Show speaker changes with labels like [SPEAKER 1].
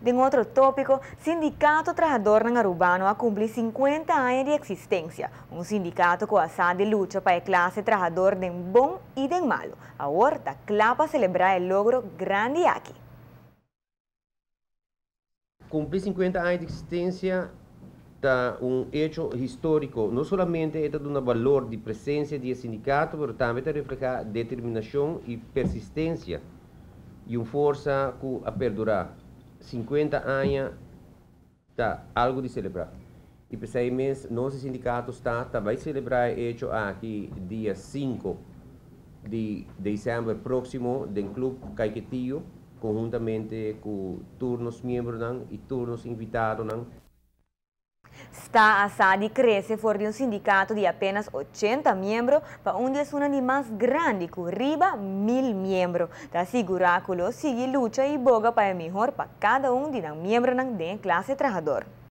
[SPEAKER 1] Den otro topico, Sindicato Trahadornan Arubano a cumpli 50 aña di existencia. Un sindicato cu a sa di lucha pa e clase trahador den bon y den malo. Awor ta cla pa celebra e logro grandi aki.
[SPEAKER 2] Cumpli 50 aña di existencia ta un hecho historico. No solamente ta un balor di presencia di sindicato, ma tambe ta refleha determinacion y persistencia y un forsa cu a perdura. 50 aña ta algo di celebra. Y p'esey mes, nos sindicato ta bay celebra e hecho aki dia 5 di december proximo den Club Caiquetio, conhuntamente cu tur nos miembronan y tur nos invitadonan.
[SPEAKER 1] Sta a sa di crece for di un sindicato di apenas 80 miembro pa un di mas grandi cu riba 1000 miembro. Ta sigura cu lo sigui lucha y boga pa e mihor pa cada un di e miembronan di clase trahador.